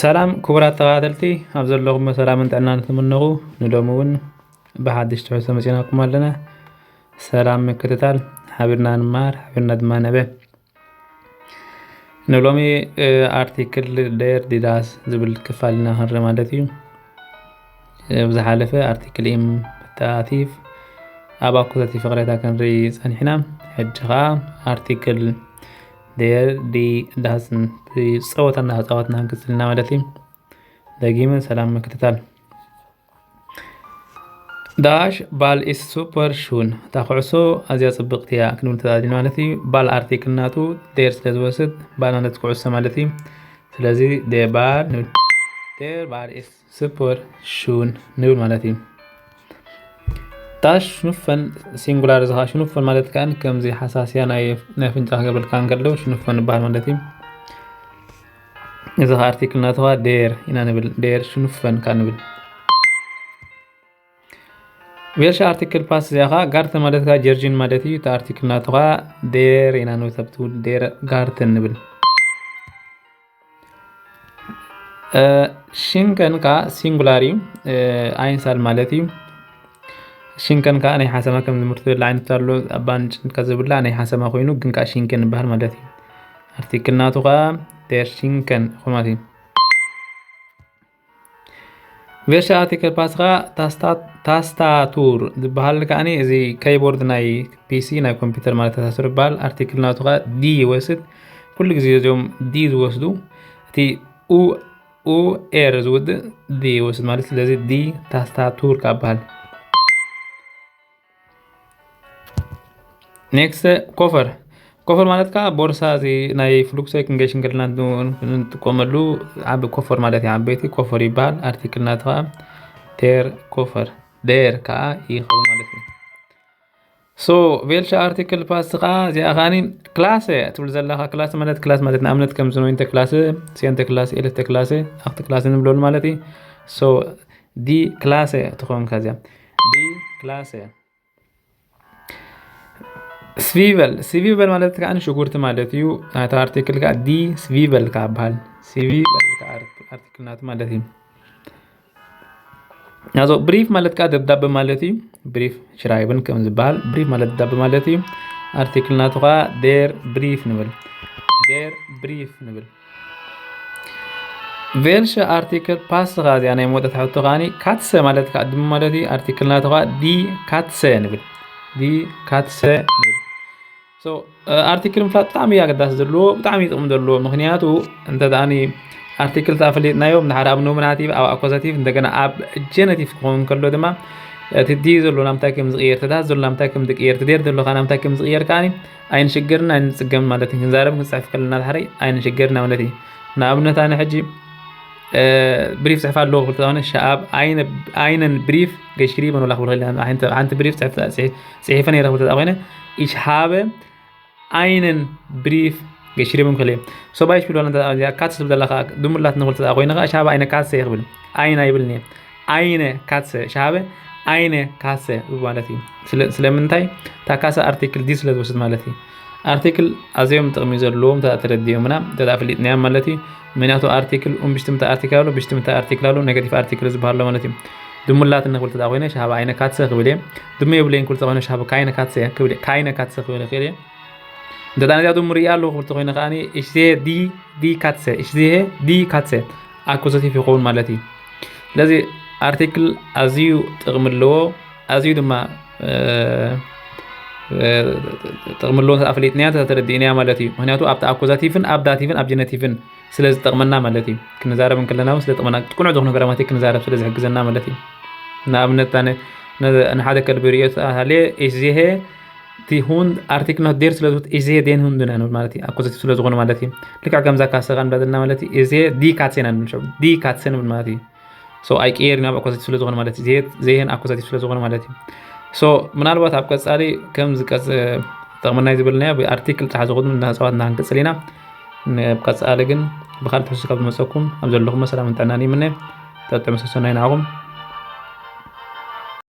ሰላም ክቡራት ተኸታተልቲ፣ ኣብ ዘለኹም ሰላምን ጥዕናን ትምነኹ። ንሎሚ እውን ብሓድሽ ትሕዝቶ መፂናኩም ኣለና። ሰላም ምክትታል፣ ሓቢርና ንመሃር፣ ሓቢርና ድማ ንዕበ። ንሎሚ ኣርቲክል ደር ዲዳስ ዝብል ክፋል ኢና ክንርኢ ማለት እዩ። ብዝሓለፈ ኣርቲክል ኢም ብታቲፍ ኣብ ኣኩዛቲቭ ፍቕሬታ ክንርኢ ጸኒሕና። ሕጂ ኸኣ ኣርቲክል ደር ዲ ዳስን ጸወታ እናተጻወትና ክንቅጽል ኢና ማለት እዩ። ደጊመ ሰላም ምክትታል። ዳሽ ባል ኢስ ሱፐር ሹን፣ እታ ኩዕሶ ኣዝያ ጽብቕቲ እያ ክንብል ተዳሊና ማለት እዩ። ባል ኣርቲክል ናቱ ዴር ስለ ዝወስድ ባል ማለት ኩዕሶ ማለት እዩ። ስለዚ ዴር ባል ንብል። ዴር ባል ኢስ ሱፐር ሹን ንብል ማለት እዩ። ዳሽ ሽኑፈን ሲንጉላር፣ እዚ ኸዓ ሽኑፈን ማለት ከኣ ከምዚ ሓሳስያ ናይ ናይ ኣፍንጫ ክገብረልካ እንከሎ ሽኑፈን ይበሃል ማለት እዩ። እዚ ኸዓ ኣርቲክል ናቱ ኸዓ ዴር ኢና ንብል። ዴር ሽኑፈን ከኣ ንብል። ዌልሽ ኣርቲክል ፓስ እዚኣ ኸዓ ጋርተ ማለት ከኣ ጀርጂን ማለት እዩ። እቲ ኣርቲክል ናቱ ኸዓ ዴር ኢና ንብል። ሰብቲ ዴር ጋርተን ንብል። ሽንከን ከኣ ሲንጉላር እዩ። ኣይንሳል ማለት እዩ። ሽንከን ከኣ ናይ ሓሰማ ከም ዝምርቱ ዝብል ዓይነት ኣሎ። ኣባን ጭንካ ዝብላ ናይ ሓሰማ ኮይኑ ግን ከኣ ሽንከን ይበሃል ማለት እዩ። ኣርቲክል ናቱ ከኣ ዴር ሽንከን ይኾን ማለት እዩ። ዌልሽ ኣርቲክል ፓስ ኸኣ ታስታ- ታስታቱር ዝበሃል ከኣ እዚ ከይቦርድ ናይ ፒሲ ናይ ኮምፒውተር ማለት ታስታቱር ይበሃል። ኣርቲክል ናቱ ኸኣ ዲ ይወስድ። ኩሉ ግዜ እዚኦም ዲ ዝወስዱ እቲ ኡ ኡ ኤር ዝውድእ ዲ ይወስድ ማለት፣ ስለዚ ዲ ታስታቱር ካብ በሃል። ኔክስት ኮፈር። ኮፈር ማለት ከኣ ቦርሳ እዚ ናይ ፍሉክሰይ ክንገሽን ከለና ንጥቀመሉ ዓቢ ኮፈር ማለት እዩ። ዓበይቲ ኮፈር ይበሃል። ኣርቲክል ናቱ ከኣ ዴር ኮፈር፣ ዴር ከኣ ይኸውን ማለት እዩ። ሶ ቬልሸ ኣርቲክል ፓስት ከኣ እዚኣ ከኣኒ ክላሰ ትብል ዘለኻ። ክላሰ ማለት ክላስ ማለት ንኣብነት ከም ዝኖይንተ ክላሰ፣ ሴንተ ክላሰ፣ ኤለተ ክላሰ፣ ኣኽቲ ክላሰ ንብለሉ ማለት እዩ። ሶ ዲ ክላሰ ትኸውን ከዚኣ ዲ ክላሰ። ስቪቨል፣ ስቪቨል ማለት ከኣ ሽጉርቲ ማለት እዩ። ናታ ኣርቲክል ከኣ ዲ ስቪቨል ከኣ በሃል። ስቪቨል ከኣ ኣርቲክል ናቱ ማለት እዩ። ናዞ ብሪፍ ማለት ከኣ ደብዳበ ማለት እዩ። ብሪፍ ሽራይብን ከም ዝበሃል ብሪፍ ማለት ደብዳበ ማለት እዩ። ኣርቲክል ናቱ ከኣ ዴር ብሪፍ ንብል። ዴር ብሪፍ ንብል። ቬልሸ ኣርቲክል ፓስት ከኣ እዚኣ ናይ መወዳእታ ሕቶ ከኣኒ ካትሰ ማለት ከኣ ድሙ ማለት እዩ። ኣርቲክል ናቱ ከኣ ዲ ካትሰ ንብል። ዲ ካትሰ ንብል። ሶ ኣርቲክል ምፍላጥ ብጣዕሚ እዩ ኣገዳሲ ዘለዎ፣ ብጣዕሚ እዩ ጥቕሚ ዘለዎ። ምክንያቱ እንተ ደኣኒ ኣርቲክል ተኣፈሊጥናዮም ንሓደ ኣብ ኖሚናቲቭ፣ ኣብ ኣኮዛቲቭ፣ እንደገና ኣብ ጀነቲቭ ክኸውን ከሎ ድማ እቲ ዲ ዘሎ ናምታይ ከም ዝቕየር፣ እቲ ዳስ ዘሎ ናምታይ ከም ዝቕየር፣ እቲ ዴር ዘሎ ከኣ ናምታይ ከም ዝቕየር ከኣኒ ኣይንሽገርን ኣይንጽገምን ማለት እዩ። ክንዛረብ ክንጽሕፍ ከለና ድሓረይ ኣይንሽገርና ማለት እዩ። ንኣብነት ኣነ ሕጂ ብሪፍ ጽሕፍ ኣለዎ ክብል ተኾነ ሻብ ኣይነ- ኣይነን ብሪፍ ገሽሪበን ወላ ክብል ከለ ሓንቲ ሓንቲ ብሪፍ ጽሕፍ ጽሒፈ ነይረ ክብል ተኾነ ich habe einen Brief geschrieben ክብል እየ። ሶባይ ሽብል ወላ እንተ እዚኣ ካትስ ትብል ዘላ ከዓ ድሙላት ንኽብል ተኣ ኮይነ ከዓ ich habe eine Katze ክብል ኣይን ኣይብልን እየ። Eine Katze ich habe eine Katze ማለት እዩ። ስለ- ስለምንታይ እታ ካሰ ኣርቲክል ዲ ስለ ዝወስድ ማለት እዩ። ኣርቲክል ኣዝዮም ጥቕሚ ዘለዎም እንተ ተረዲኦምና እንተ ፈሊጥናዮም ማለት እዩ። ምክንያቱ ኣርቲክል ኡም ብሽትምታ ኣርቲክል ኣሎ፣ ብሽትምታ ኣርቲክል ኣሎ፣ ኔጋቲቭ ኣርቲክል ዝበሃል ኣሎ ማለት እዩ። ድሙላት ንኽብል ተኣ ኮይነ ich habe eine Katze ክብል እየ። ድሙ የብለይን ክብል ተኾይነ ich habe keine Katze ክብል keine Katze ክብል ይኽእል እየ። እንተ ዳን እዚኣ ድሙ ሪኣ ኣለኹ ክብል ተኾይነ ከኣ ich sehe die die Katze ich sehe die Katze ኣኩዘቲቭ ይኸውን ማለት እዩ። ስለዚ ኣርቲክል ኣዝዩ ጥቕሚ ኣለዎ፣ ኣዝዩ ድማ እ፣ እ፣ ጥቕሚ ኣለዎ እንተ ፈሊጥናዮ እንተ ተረዲእናዮ ማለት እዩ። ምክንያቱ ኣብቲ ኣኩዛቲቭን ኣብ ዳቲቭን ኣብ ጀነቲቭን ስለ ዝጠቕመና ማለት እዩ። ክንዛረብ እንከለና እውን ስለ ዝጠቕመና ቅኑዕ ዝኾነ ግራማቲክ ክንዛረብ ስለ ዝሕግዘና ማለት እዩ። ንኣብነት ኣነ ን- ንሓደ ከልቢ ርእዮ ተሃልየ ich sehe die Hund ኣርቲክል ናት ዴር ስለ ዝወት ich sehe den Hund ኢና ንብል ማለት እዩ። ኣኩዛቲቭ ስለ ዝኾነ ማለት እዩ። ልክዕ ከምዛ ካሰ ኸኣ ንብላ ዘለና ማለት እዩ። Ich sehe die Katze ኢና ንብል ሽዑ die Katze ንብል ማለት እዩ። ሶ ኣይቅየር ናብ ኣኮዛቲቭ ስለ ዝኾነ ማለት እዩ። ዜሄን ኣኮዛቲቭ ስለ ዝኾነ ማለት እዩ። ሶ ምናልባት ኣብ ቀጻሊ ከም ዝቀጽ ጠቕመናይ ዝበልናዮ ብኣርቲክል ጣሕ ዝኾኑ እናተጻወትና ክንቅጽል ኢና። ን- ኣብ ቀጻሊ ግን ብኻልእ ትሕዝቶ ካብ ዝመጸኩም ኣብ ዘለኹም ሰላምን ጥዕናን ይምነ። ተጥዕሙ ሰሰናይ ንዓኹም።